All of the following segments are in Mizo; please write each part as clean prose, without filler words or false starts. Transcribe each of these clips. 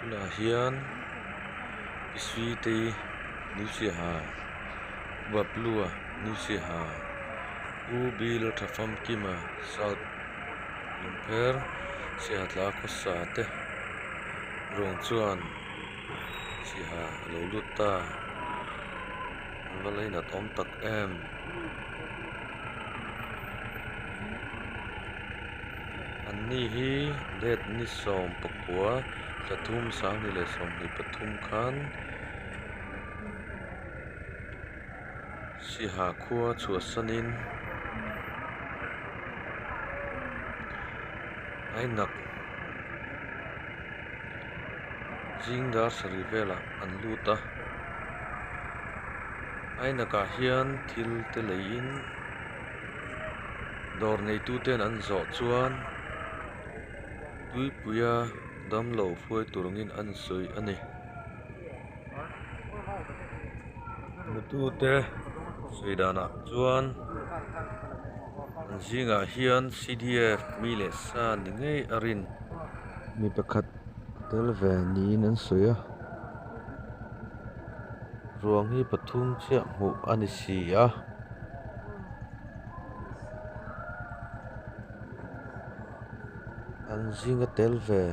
Tunah hian Pi Suitei New Siaha Bablua New Siaha Pu Bill Thafamkima South Lungpher Siaha tla khawsa te ruang chuan Siaha a lo lut ta an va lainat awm tak em. An ni hi date ni 19 thla thum 2023 khan Siaha khua chhuahsanin Ainak zing dar sarih velah an lut a Ainakah hian thil te leiin dawr neitu ten an zawh chuan tuipuia damlo hruai tur angin an sawi a ni. Hmutute sawi danah chuan an zingah hian C_D_F mi leh sa ni ngei a rin. Mi pakhat a tel ve niin an sawi a ruang hi pathum chiah hmuh a ni si a. An zinga tel ve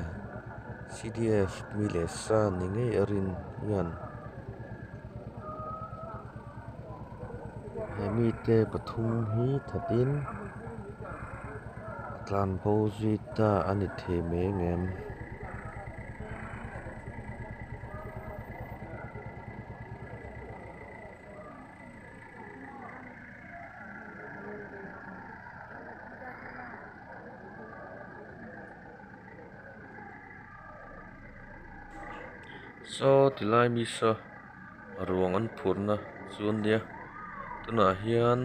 C_D_F mi leh sa ni ngei a rin hian he mite pathum hi thatin a tlan bo zui ta a ni thei mai ang em. Saw ti lai mi saw ruang an phurhna chu a nia tunah hian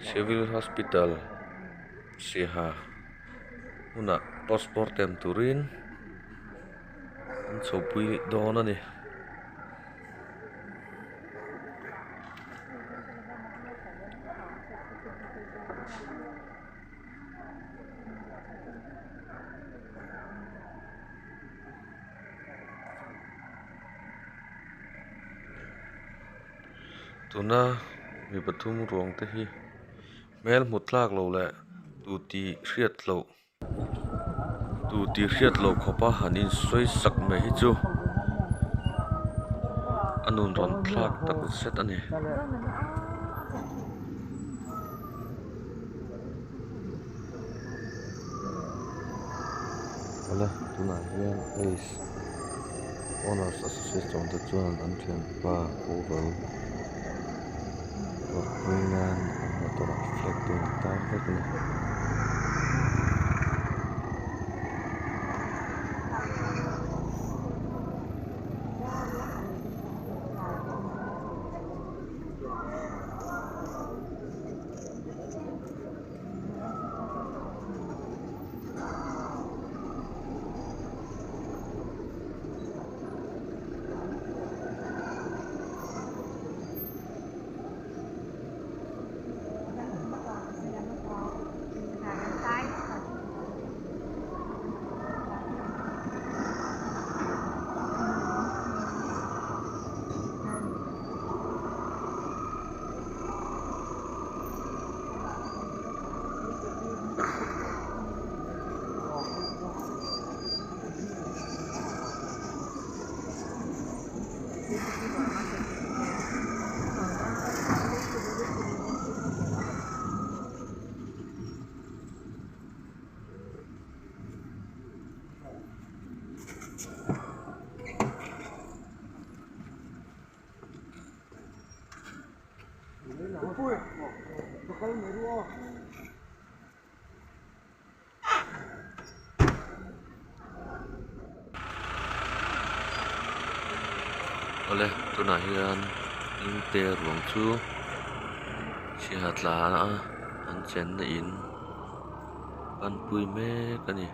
civil hospital Siaha hmunah postmortem turin an chhopui dawn a ni. Tuna mi pathum ruang te hi hmel hmu tlak lo leh tu tih hriat loh. Tu tih hriat loh khawpa han insawi sak mai hi chu a nun rawn thlak tak zet a ni. Awle tunah hian ace owners association te chuan an thianpa boral tawrhpui nan an motor ah flag te an tar vek a ni. Awle tunah hian hmingte ruang chu chhiat tlan a an chenna in panpui mek a ni.